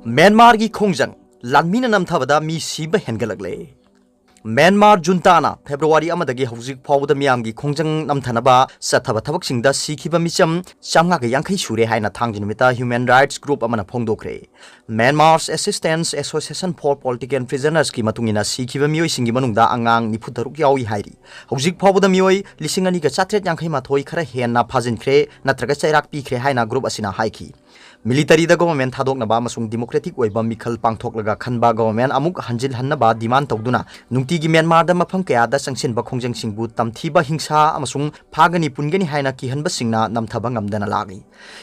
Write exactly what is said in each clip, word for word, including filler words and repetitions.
ꯃ꯭ꯌꯥꯟꯃꯥꯔꯒꯤ ꯈꯣꯡꯖꯪ, ꯂꯥꯟꯃꯤꯅ ꯅꯝꯊꯕꯗ ꯃꯤ ꯁꯤꯕ ꯍꯦꯟꯒꯠꯂꯛꯂꯦ꯫ Myanmar ꯖꯨꯟꯇꯥꯅ February ꯑꯃꯗꯒꯤ ꯍꯧꯖꯤꯛ ꯐꯥꯎꯕꯗ ꯃꯤꯌꯥꯝꯒꯤ ꯈꯣꯡꯖꯪ ꯅꯝꯊꯅꯕ ꯆꯠꯊꯕ ꯊꯕꯛꯁꯤꯡꯗ ꯁꯤꯈꯤꯕ ꯃꯤꯆꯝ ꯆꯥꯝꯃꯉꯥꯒ ꯌꯥꯡꯈꯩ ꯁꯨꯔꯦ ꯍꯥꯏꯅ ꯊꯥꯡꯖ ꯅꯨꯃꯤꯠꯇ Human Rights Group ꯑꯃꯅ ꯐꯣꯡꯗꯣꯛꯈ꯭ꯔꯦ꯫ Myanmar's Assistance Association for Political Prisoners ꯀꯤ ꯃꯇꯨꯡ ꯏꯟꯅ ꯁꯤꯈꯤꯕ ꯃꯤꯑꯣꯏꯁꯤꯡꯒꯤ ꯃꯅꯨꯡꯗ ꯑꯉꯥꯡ ꯅꯤꯐꯨ ꯇꯔꯨꯛ ꯌꯥꯎꯏ ꯍꯥꯏꯔꯤ꯫ ꯍꯧꯖꯤꯛ ꯐꯥꯎꯕꯗ ꯃꯤꯑꯣꯏ ꯂꯤꯁꯤꯡ ꯑꯅꯤꯒ ꯆꯥꯇ꯭ꯔꯦꯠ ꯌꯥꯡꯈꯩ ꯃꯥꯊꯣꯏ ꯈꯔ ꯍꯦꯟꯅ ꯐꯥꯖꯤꯟꯈ꯭ꯔꯦ ꯅꯠꯇ꯭ꯔꯒ ꯆꯩꯔꯥꯛ ꯄꯤꯈ꯭ꯔꯦ ꯍꯥꯏꯅ group ꯑꯁꯤꯅ ꯍꯥꯏꯈꯤ꯫ Military ꯗ government ꯊꯥꯗꯣꯛꯅꯕ ꯑꯃꯁꯨꯡ democratic ꯑꯣꯏꯕ ꯃꯤꯈꯜ ꯄꯥꯡꯊꯣꯛꯂꯒ ꯈꯟꯕ government ꯑꯃꯨꯛ ꯍꯟꯖꯤꯜꯍꯟꯅꯕ demand ꯇꯧꯗꯨꯅ ꯅꯨꯡꯇꯤꯒꯤ ꯃ꯭ꯌꯥꯟꯃꯥꯔꯗ ꯃꯐꯝ ꯀꯌꯥꯗ ꯆꯪꯁꯤꯟꯕ ꯈꯣꯡꯖꯪꯁꯤꯡꯕꯨ ꯇꯝꯊꯤꯕ ꯍꯤꯡꯁꯥ ꯑꯃꯁꯨꯡ ꯐꯥꯒꯅꯤ ꯄꯨꯟꯒꯅꯤ ꯍꯥꯏꯅ ꯀꯤꯍꯟꯕꯁꯤꯡꯅ ꯅꯝꯊꯕ ꯉꯝꯗꯅ ꯂꯥꯛꯂꯤ꯫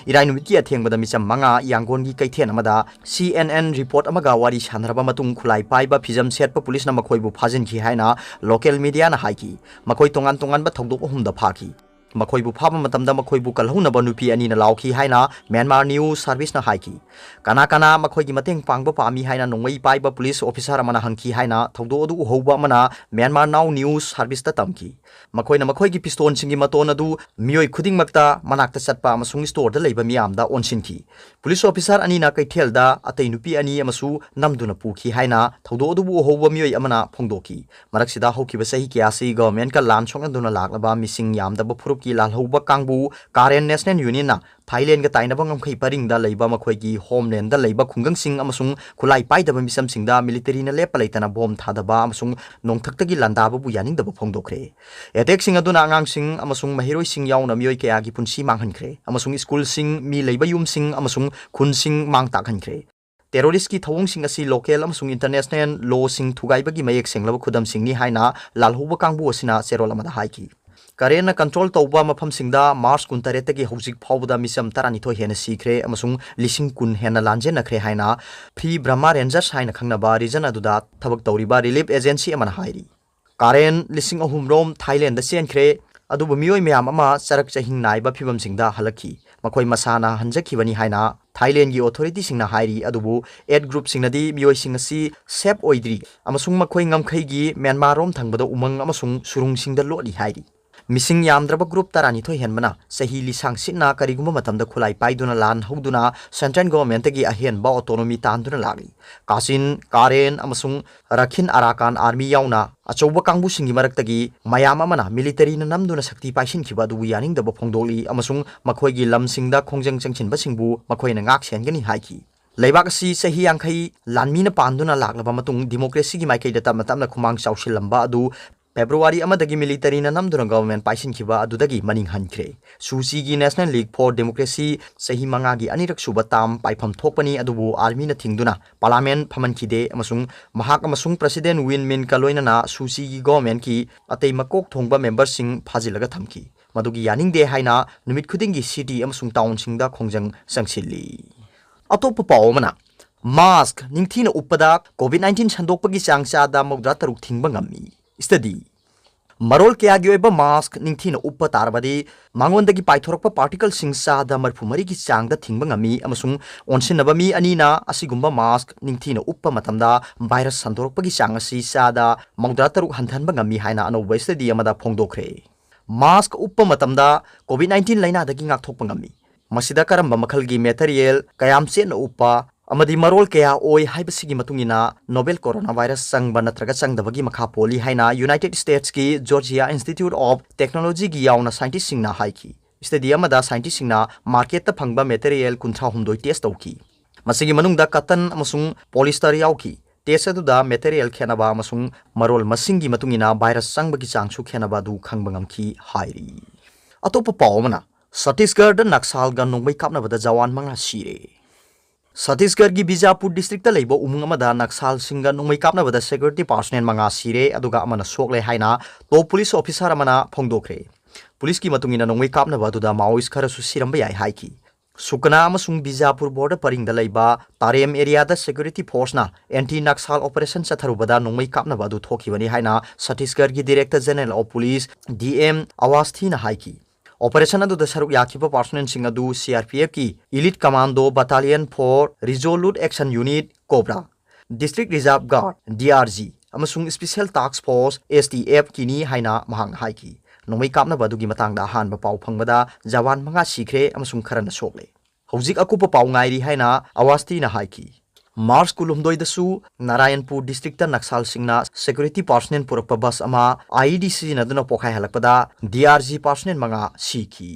ꯏꯔꯥꯏ ꯅꯨꯃꯤꯠꯀꯤ ꯑꯊꯦꯡꯕꯗ ꯃꯤꯆꯝ ꯃꯉꯥ ꯌꯥꯡꯒꯣꯟꯒꯤ ꯀꯩꯊꯦꯜ ꯑꯃꯗ C N N report ꯑꯃꯒ ꯋꯥꯔꯤ ꯁꯥꯟꯅꯔꯕ ꯃꯇꯨꯡ ꯈꯨꯠꯂꯥꯏ ꯄꯥꯏꯕ ꯐꯤꯖꯝ ꯁꯦꯠꯄ ꯄꯨꯂꯤꯁꯅ ꯃꯈꯣꯏꯕꯨ ꯐꯥꯖꯤꯟꯈꯤ ꯍꯥꯏꯅ local media ꯅ ꯍꯥꯏꯈꯤ꯫ ꯃꯈꯣꯏ ꯇꯣꯉꯥꯟ ꯇꯣꯉꯥꯟꯕ ꯊꯧꯗꯣꯛ ꯑꯍꯨꯝꯗ ꯐꯥꯈꯤ꯫ ꯃꯈꯣꯏꯕꯨ ꯐꯥꯕ ꯃꯇꯝꯗ ꯃꯈꯣꯏꯕꯨ ꯀꯜꯍꯧꯅꯕ ꯅꯨꯄꯤ ꯑꯅꯤꯅ ꯂꯥꯎꯈꯤ ꯍꯥꯏꯅ Myanmar News Service ꯅ ꯍꯥꯏꯈꯤ꯫ ꯀꯅꯥ ꯀꯅꯥ ꯃꯈꯣꯏꯒꯤ ꯃꯇꯦꯡ ꯄꯥꯡꯕ ꯄꯥꯝꯃꯤ ꯍꯥꯏꯅ ꯅꯣꯡꯃꯩ ꯄꯥꯏꯕ ꯄꯨꯂꯤꯁ officer ꯑꯃꯅ ꯍꯪꯈꯤ ꯍꯥꯏꯅ ꯊꯧꯗꯣꯛ ꯑꯗꯨ ꯎꯍꯧꯕ ꯑꯃꯅ Myanmar Now News Service ꯇ ꯇꯝꯈꯤ꯫ ꯃꯈꯣꯏꯅ ꯃꯈꯣꯏꯒꯤ ꯄꯤꯁꯇꯣꯟꯁꯤꯡꯒꯤ ꯃꯇꯣꯟ ꯑꯗꯨ ꯃꯤꯑꯣꯏ ꯈꯨꯗꯤꯡꯃꯛꯇ, ꯃꯅꯥꯛꯇ ꯆꯠꯄ ꯑꯃꯁꯨꯡ store ꯗ ꯂꯩꯕ ꯃꯤꯌꯥꯝꯗ ꯑꯣꯟꯁꯤꯟꯈꯤ꯫ ꯄꯨꯂꯤꯁ officer ꯑꯅꯤꯅ ꯀꯩꯊꯦꯜꯗ ꯑꯇꯩ ꯅꯨꯄꯤ ꯑꯅꯤ ꯑꯃꯁꯨ ꯅꯝꯗꯨꯅ ꯄꯨꯈꯤ ꯍꯥꯏꯅ ꯊꯧꯗꯣꯛ ꯑꯗꯨꯕꯨ ꯎꯍꯧꯕ ꯃꯤꯑꯣꯏ ꯑꯃꯅ ꯐꯣꯡꯗꯣꯛꯈꯤ꯫ ꯃꯔꯛꯁꯤꯗ ꯍꯧꯈꯤꯕ ꯆꯍꯤ ꯀꯌꯥꯁꯤ government ꯀ ꯂꯥꯟ ꯁꯣꯛꯅꯗꯨꯅ ꯂꯥꯛꯂꯕ ꯃꯤꯁꯤꯡ ꯌꯥꯝꯗꯕ ꯐꯨꯔꯨꯞꯀꯤ ꯂꯥꯜꯍꯧꯕ ꯀꯥꯡꯕꯨ Karen National Union ꯅ Thailand ꯒ ꯇꯥꯏꯅꯕ ꯉꯝꯈꯩ ꯄꯔꯤꯡꯗ ꯂꯩꯕ ꯃꯈꯣꯏꯒꯤ homeland ꯗ ꯂꯩꯕ ꯈꯨꯡꯒꯪꯁꯤꯡ ꯑꯃꯁꯨꯡ ꯈꯨꯠꯂꯥꯏ ꯄꯥꯏꯗꯕ ꯃꯤꯆꯝꯁꯤꯡꯗ military ꯅ ꯂꯦꯞꯄ ꯂꯩꯇꯅ bomb ꯊꯥꯗꯕ ꯑꯃꯁꯨꯡ ꯅꯣꯡꯊꯛꯇꯒꯤ ꯂꯥꯟꯗꯥꯕꯕꯨ ꯌꯥꯅꯤꯡꯗꯕ ꯐꯣꯡꯗꯣꯛꯈ꯭ꯔꯦ꯫ Attack ꯁꯤꯡ ꯑꯗꯨꯅ ꯑꯉꯥꯡꯁꯤꯡ ꯑꯃꯁꯨꯡ ꯃꯍꯩꯔꯣꯏꯁꯤꯡ ꯌꯥꯎꯅ ꯃꯤꯑꯣꯏ ꯀꯌꯥꯒꯤ ꯄꯨꯟꯁꯤ ꯃꯥꯡꯍꯟꯈ꯭ꯔꯦ ꯑꯃꯁꯨꯡ school ꯁꯤꯡ, ꯃꯤ ꯂꯩꯕ ꯌꯨꯝꯁꯤꯡ ꯑꯃꯁꯨꯡ ꯈꯨꯟꯁꯤꯡ ꯃꯥꯡ ꯇꯥꯛꯍꯟꯈ꯭ꯔꯦ꯫ Terrorist ꯀꯤ ꯊꯧꯑꯣꯡꯁꯤꯡ ꯑꯁꯤ local ꯑꯃꯁꯨꯡ international law ꯁꯤꯡ ꯊꯨꯒꯥꯏꯕꯒꯤ ꯃꯌꯦꯛ ꯁꯦꯡꯂꯕ ꯈꯨꯗꯝꯁꯤꯡꯅꯤ ꯍꯥꯏꯅ ꯂꯥꯜꯍꯧꯕ ꯀꯥꯡꯕꯨ ꯑꯁꯤꯅ ꯆꯦꯔꯣꯜ ꯑꯃꯗ ꯍꯥꯏꯈꯤ꯫ Karen ꯅ control ꯇꯧꯕ ꯃꯐꯝꯁꯤꯡꯗ March ꯀꯨꯟꯇꯔꯦꯠꯇꯒꯤ ꯍꯧꯖꯤꯛ ꯐꯥꯎꯕꯗ ꯃꯤꯆꯝ ꯇꯔꯥꯅꯤꯊꯣꯏ ꯍꯦꯟꯅ ꯁꯤꯈ꯭ꯔꯦ ꯑꯃꯁꯨꯡ ꯂꯤꯁꯤꯡ ꯀꯨꯟ ꯍꯦꯟꯅ ꯂꯥꯟꯖꯦꯟꯅꯈ꯭ꯔꯦ ꯍꯥꯏꯅ Free Burma Rangers ꯍꯥꯏꯅ ꯈꯪꯅꯕ region ꯑꯗꯨꯗ ꯊꯕꯛ ꯇꯧꯔꯤꯕ relief agency ꯑꯃꯅ ꯍꯥꯏꯔꯤ꯫ Karen ꯂꯤꯁꯤꯡ ꯑꯍꯨꯝ ꯔꯣꯝ Thailand ꯗ ꯆꯦꯟꯈ꯭ꯔꯦ, ꯑꯗꯨꯕꯨ ꯃꯤꯑꯣꯏ ꯃꯌꯥꯝ ꯑꯃ ꯆꯔꯛ ꯆꯍꯤꯡ ꯅꯥꯏꯕ ꯐꯤꯚꯝꯁꯤꯡꯗ ꯍꯜꯂꯛꯈꯤ꯫ ꯃꯈꯣꯏ ꯃꯁꯥꯅ ꯍꯟꯖꯈꯤꯕꯅꯤ ꯍꯥꯏꯅ Thailand ꯒꯤ authority ꯁꯤꯡꯅ ꯍꯥꯏꯔꯤ, ꯑꯗꯨꯕꯨ aid group ꯁꯤꯡꯅꯗꯤ ꯃꯤꯑꯣꯏꯁꯤꯡ ꯑꯁꯤ safe ꯑꯣꯏꯗ꯭ꯔꯤ ꯑꯃꯁꯨꯡ ꯃꯈꯣꯏ ꯉꯝꯈꯩꯒꯤ Myanmar ꯔꯣꯝ ꯊꯪꯕꯗ ꯎꯃꯪ ꯑꯃꯁꯨꯡ ꯁꯨꯔꯨꯡꯁꯤꯡꯗ ꯂꯣꯠꯂꯤ ꯍꯥꯏꯔꯤ꯫ ꯃꯤꯁꯤꯡ ꯌꯥꯝꯗ꯭ꯔꯕ ꯒ꯭ꯔꯨꯞ ꯇꯔꯥꯅꯤꯊꯣꯏ ꯍꯦꯟꯕꯅ ꯆꯍꯤ ꯂꯤꯁꯥꯡ ꯁꯤꯠꯅ ꯀꯔꯤꯒꯨꯝꯕ ꯃꯇꯝꯗ ꯈꯨꯠꯂꯥꯏ ꯄꯥꯏꯗꯨꯅ ꯂꯥꯟ ꯍꯧꯗꯨꯅ ꯁꯦꯟꯇ꯭ꯔꯦꯜ ꯒꯣꯚꯔꯟꯃꯦꯟꯠꯇꯒꯤ ꯑꯍꯦꯟꯕ ꯑꯣꯇꯣꯅꯣꯃꯤ ꯇꯥꯟꯗꯨꯅ ꯂꯥꯛꯂꯤ꯫ ꯀꯥꯆꯤꯟ, ꯀꯥꯔꯦꯟ ꯑꯃꯁꯨꯡ ꯔꯈꯤꯟ ꯑꯔꯥꯀꯥꯟ ꯑꯥꯔꯃꯤ ꯌꯥꯎꯅ ꯑꯆꯧꯕ ꯀꯥꯡꯕꯨꯁꯤꯡꯒꯤ ꯃꯔꯛꯇꯒꯤ ꯃꯌꯥꯝ ꯑꯃꯅ ꯃꯤꯂꯤꯇꯔꯤꯅ ꯅꯝꯗꯨꯅ ꯁꯛꯇꯤ ꯄꯥꯏꯁꯤꯟꯈꯤꯕ ꯑꯗꯨꯕꯨ ꯌꯥꯅꯤꯡꯗꯕ ꯐꯣꯡꯗꯣꯛꯂꯤ ꯑꯃꯁꯨꯡ ꯃꯈꯣꯏꯒꯤ ꯂꯝꯁꯤꯡꯗ ꯈꯣꯡꯖꯪ ꯆꯪꯁꯤꯟꯕꯁꯤꯡꯕꯨ ꯃꯈꯣꯏꯅ ꯉꯥꯛ ꯁꯦꯟꯒꯅꯤ ꯍꯥꯏꯈꯤ꯫ ꯂꯩꯕꯥꯛ ꯑꯁꯤ ꯆꯍꯤ ꯌꯥꯡꯈꯩ ꯂꯥꯟꯃꯤꯅ ꯄꯥꯟꯗꯨꯅ ꯂꯥꯛꯂꯕ ꯃꯇꯨꯡ ꯗꯤꯃꯣꯀ꯭ꯔꯦꯁꯤꯒꯤ ꯃꯥꯏꯀꯩꯗ ꯇꯞꯅ ꯇꯞꯅ ꯈꯨꯃꯥꯡ ꯆꯥꯎꯁꯤꯜꯂꯝꯕ ꯑꯗꯨ ꯐꯦꯕ꯭ꯔꯨꯋꯥꯔꯤ ꯑꯃꯗꯒꯤ ꯃꯤꯂꯤꯇꯔꯤꯅ ꯅꯝꯗꯨꯅ ꯒꯚꯔꯟꯃꯦꯟꯠ ꯄꯥꯏꯁꯤꯟꯈꯤꯕ ꯑꯗꯨꯗꯒꯤ ꯃꯅꯤꯡ ꯍꯟꯈ꯭ꯔꯦ꯫ ꯁꯨ ꯆꯤꯒꯤ National League for Democracy ꯆꯍꯤ ꯃꯉꯥꯒꯤ ꯑꯅꯤꯔꯛ ꯁꯨꯕ ꯇꯥꯔꯝ ꯄꯥꯏꯐꯝ ꯊꯣꯛꯄꯅꯤ, ꯑꯗꯨꯕꯨ ꯑꯥꯔꯃꯤꯅ ꯊꯤꯡꯗꯨꯅ ꯄꯥꯔꯂꯤꯌꯥꯃꯦꯟꯠ ꯐꯝꯍꯟꯈꯤꯗꯦ ꯑꯃꯁꯨꯡ ꯃꯍꯥꯛ ꯑꯃꯁꯨꯡ ꯄ꯭ꯔꯁꯤꯗꯦꯟꯠ ꯋꯤꯟ ꯃꯤꯟꯠꯀ ꯂꯣꯏꯅꯅ ꯁꯨ ꯆꯤꯒꯤ ꯒꯚꯔꯟꯃꯦꯟꯠꯀꯤ ꯑꯇꯩ ꯃꯀꯣꯛ ꯊꯣꯡꯕ ꯃꯦꯝꯕꯔꯁꯤꯡ ꯐꯥꯖꯤꯜꯂꯒ ꯊꯝꯈꯤ꯫ ꯃꯗꯨꯒꯤ ꯌꯥꯅꯤꯡꯗꯦ ꯍꯥꯏꯅ ꯅꯨꯃꯤꯠ ꯈꯨꯗꯤꯡꯒꯤ ꯁꯤꯇꯤ ꯑꯃꯁꯨꯡ ꯇꯥꯎꯟꯁꯤꯡꯗ ꯈꯣꯡꯖꯪ ꯆꯪꯁꯤꯜꯂꯤ꯫ ꯑꯇꯣꯞꯄ ꯄꯥꯎ ꯑꯃꯅ, ꯃꯥꯁꯛ ꯅꯤꯡꯊꯤꯅ ꯎꯞꯄꯗ ꯀꯣꯚꯤꯗ ꯅꯥꯏꯟꯇꯤꯟ ꯁꯟꯗꯣꯛꯄꯒꯤ ꯆꯥꯡ ꯆꯥꯗ ꯃꯧꯗ꯭ꯔꯥ ꯇꯔꯨꯛ ꯊꯤꯡꯕ ꯉꯝꯃꯤ꯫ ꯁ꯭ꯇꯗꯤ꯫ ꯃꯔꯣꯜ ꯀꯌꯥꯒꯤ ꯑꯣꯏꯕ ꯃꯥꯁꯛ ꯅꯤꯡꯊꯤꯅ ꯎꯞꯄ ꯇꯥꯔꯕꯗꯤ, ꯃꯉꯣꯟꯗꯒꯤ ꯄꯥꯏꯊꯣꯔꯛꯄ ꯄꯥꯔꯇꯤꯀꯜꯁꯤꯡ ꯆꯥꯗ ꯃꯔꯤꯐꯨ ꯃꯔꯤꯒꯤ ꯆꯥꯡꯗ ꯊꯤꯡꯕ ꯉꯝꯃꯤ, ꯑꯃꯁꯨꯡ ꯑꯣꯟꯁꯤꯟꯅꯕ ꯃꯤ ꯑꯅꯤꯅ ꯑꯁꯤꯒꯨꯝꯕ ꯃꯥꯁꯛ ꯅꯤꯡꯊꯤꯅ ꯎꯞꯄ ꯃꯇꯝꯗ ꯚꯥꯏꯔꯁ ꯁꯟꯗꯣꯔꯛꯄꯒꯤ ꯆꯥꯡ ꯑꯁꯤ ꯆꯥꯗ ꯃꯧꯗ꯭ꯔꯥ ꯇꯔꯨꯛ ꯍꯟꯊꯍꯟꯕ ꯉꯝꯃꯤ ꯍꯥꯏꯅ ꯑꯅꯧꯕ ꯁ꯭ꯇꯗꯤ ꯑꯃꯗ ꯐꯣꯡꯗꯣꯛꯈ꯭ꯔꯦ꯫ ꯃꯥꯁꯛ ꯎꯞꯄ ꯃꯇꯝꯗ ꯀꯣꯚꯤꯗ ꯅꯥꯏꯟꯇꯤꯟ ꯂꯥꯏꯅꯥꯗꯒꯤ ꯉꯥꯛꯊꯣꯛꯄ ꯉꯝꯃꯤ꯫ ꯃꯁꯤꯗ ꯀꯔꯝꯕ ꯃꯈꯜꯒꯤ ꯃꯦꯇꯔꯤꯌꯦꯜ, ꯀꯌꯥꯝ ꯆꯦꯠꯅ ꯎꯞꯄ ꯑꯃꯗꯤ ꯃꯔꯣꯜ ꯀꯌꯥ ꯑꯣꯏ ꯍꯥꯏꯕꯁꯤꯒꯤ ꯃꯇꯨꯡ ꯏꯟꯅ ꯅꯣꯕꯦꯜ ꯀꯣꯔꯣꯅꯥ ꯚꯥꯏꯔꯁ ꯆꯪꯕ ꯅꯠꯇ꯭ꯔꯒ ꯆꯪꯗꯕꯒꯤ ꯃꯈꯥ ꯄꯣꯜꯂꯤ ꯍꯥꯏꯅ ꯌꯨꯅꯥꯏꯇꯦꯗ ꯁ꯭ꯇꯦꯠꯁꯀꯤ ꯖꯣꯔꯖꯤꯌꯥ ꯏꯟꯁꯇꯤꯇ꯭ꯌꯨꯠ ꯑꯣꯐ ꯇꯦꯛꯅꯣꯂꯣꯖꯤꯒꯤ ꯌꯥꯎꯅ ꯁꯥꯏꯟꯇꯤꯁꯁꯤꯡꯅ ꯍꯥꯏꯈꯤ꯫ ꯁ꯭ꯇꯗꯤ ꯑꯃꯗ ꯁꯥꯏꯟꯇꯤꯁꯁꯤꯡꯅ ꯃꯥꯔꯀꯦꯠꯇ ꯐꯪꯕ ꯃꯦꯇꯔꯤꯌꯦꯜ ꯀꯨꯟꯊ꯭ꯔꯥ ꯍꯨꯝꯗꯣꯏ ꯇꯦꯁ ꯇꯧꯈꯤ꯫ ꯃꯁꯤꯒꯤ ꯃꯅꯨꯡꯗ ꯀꯇꯟ ꯑꯃꯁꯨꯡ ꯄꯣꯂꯤꯁꯇꯔ ꯌꯥꯎꯈꯤ꯫ ꯇꯦꯁ ꯑꯗꯨꯗ ꯃꯦꯇꯔꯤꯌꯦꯜ ꯈꯦꯠꯅꯕ ꯑꯃꯁꯨꯡ ꯃꯔꯣꯜ ꯃꯁꯤꯡꯒꯤ ꯃꯇꯨꯡ ꯏꯟꯅ ꯚꯥꯏꯔꯁ ꯆꯪꯕꯒꯤ ꯆꯥꯡꯁꯨ ꯈꯦꯠꯅꯕ ꯑꯗꯨ ꯈꯪꯕ ꯉꯝꯈꯤ ꯍꯥꯏꯔꯤ꯫ ꯑꯇꯣꯞꯄ ꯄꯥꯎ ꯑꯃꯅ, ꯁꯠꯇꯤꯁꯒꯔꯗ ꯅꯛꯁꯥꯜꯒ ꯅꯣꯡꯃꯩ ꯀꯥꯞꯅꯕꯗ ꯖꯋꯥꯟ ꯃꯉꯥ ꯁꯤꯔꯦ꯫ ꯁꯠꯇꯤꯁꯒꯔꯒꯤ ꯕꯤꯖꯥꯄꯨꯔ ꯗꯤꯁꯇ꯭ꯔꯤꯛꯇ ꯂꯩꯕ ꯎꯃꯪ ꯑꯃꯗ ꯅꯛꯁꯥꯜꯁꯤꯡꯒ ꯅꯣꯡꯃꯩ ꯀꯥꯞꯅꯕꯗ ꯁꯦꯀ꯭ꯌꯨꯔꯤꯇꯤ ꯄꯥꯔꯁꯣꯅꯦꯜ ꯃꯉꯥ ꯁꯤꯔꯦ, ꯑꯗꯨꯒ ꯑꯃꯅ ꯁꯣꯛꯂꯦ ꯍꯥꯏꯅ ꯇꯣꯞ ꯄꯨꯂꯤꯁ ꯑꯣꯐꯤꯁꯥꯔ ꯑꯃꯅ ꯐꯣꯡꯗꯣꯛꯈ꯭ꯔꯦ꯫ ꯄꯨꯂꯤꯁꯀꯤ ꯃꯇꯨꯡ ꯏꯟꯅ ꯅꯣꯡꯃꯩ ꯀꯥꯞꯅꯕ ꯑꯗꯨꯗ ꯃꯥꯑꯣꯏꯁ ꯈꯔꯁꯨ ꯁꯤꯔꯝꯕ ꯌꯥꯏ ꯍꯥꯏꯈꯤ꯫ ꯁꯨꯀꯅꯥ ꯑꯃꯁꯨꯡ ꯕꯤꯖꯥꯄꯨꯔ ꯕꯣꯔꯗꯔ ꯄꯔꯤꯡꯗ ꯂꯩꯕ ꯇꯥꯔꯦꯝ ꯑꯦꯔꯤꯌꯥꯗ ꯁꯦꯀ꯭ꯌꯨꯔꯤꯇꯤ ꯐꯣꯔꯁꯅ ꯑꯦꯟꯇꯤ ꯅꯛꯁꯥꯜ ꯑꯣꯄꯔꯦꯁꯟ ꯆꯠꯊꯔꯨꯕꯗ ꯅꯣꯡꯃꯩ ꯀꯥꯞꯅꯕ ꯑꯗꯨ ꯊꯣꯛꯈꯤꯕꯅꯤ ꯍꯥꯏꯅ ꯁꯠꯇꯤꯁꯒꯔꯒꯤ director general of police D M ꯑꯋꯥꯁꯊꯤꯅ ꯍꯥꯏꯈꯤ꯫ ꯑꯣꯄꯔꯦꯁꯟ ꯑꯗꯨꯗ ꯁꯔꯨꯛ ꯌꯥꯈꯤꯕ ꯄꯥꯔꯁꯣꯅꯦꯜꯁꯤꯡ ꯑꯗꯨ ꯁꯤ ꯑꯥꯔ ꯄꯤ ꯑꯦꯐꯀꯤ elite commando battalion for resolute action unit, cobra, district reserve guard, D R G, ꯑꯃꯁꯨꯡ special task force, S T F, ꯀꯤꯅꯤ ꯍꯥꯏꯅ ꯃꯍꯥꯛꯅ ꯍꯥꯏꯈꯤ꯫ ꯅꯣꯡꯃꯩ ꯀꯥꯞꯅꯕ ꯑꯗꯨꯒꯤ ꯃꯇꯥꯡꯗ ꯑꯍꯥꯟꯕ ꯄꯥꯎ ꯐꯪꯕꯗ ꯖꯋꯥꯟ ꯃꯉꯥ ꯁꯤꯈ꯭ꯔꯦ ꯑꯃꯁꯨꯡ ꯈꯔꯅ ꯁꯣꯛꯂꯦ꯫ ꯍꯧꯖꯤꯛ ꯑꯀꯨꯞꯄ ꯄꯥꯎ ꯉꯥꯏꯔꯤ ꯍꯥꯏꯅ ꯑꯋꯥꯁꯇꯤꯅ ꯍꯥꯏꯈꯤ꯫ ꯃꯥꯔꯆ ꯀꯨꯟꯍꯨꯝꯗꯣꯏꯗꯁꯨ ꯅꯥꯔꯥꯌꯟꯄꯨꯔ ꯗꯤꯁꯇ꯭ꯔꯤꯛꯇ ꯅꯛꯁꯜꯁꯤꯡꯅ ꯁꯦꯀ꯭ꯌꯨꯔꯤꯇꯤ ꯄꯥꯔꯁꯣꯅꯦꯜ ꯄꯨꯔꯛꯄ ꯕꯁ ꯑꯃ IED ꯁꯤꯖꯤꯟꯅꯗꯨꯅ ꯄꯣꯈꯥꯏꯍꯜꯂꯛꯄꯗ DRG ꯄꯥꯔꯁꯣꯅꯦꯜ ꯃꯉꯥ ꯁꯤꯈꯤ꯫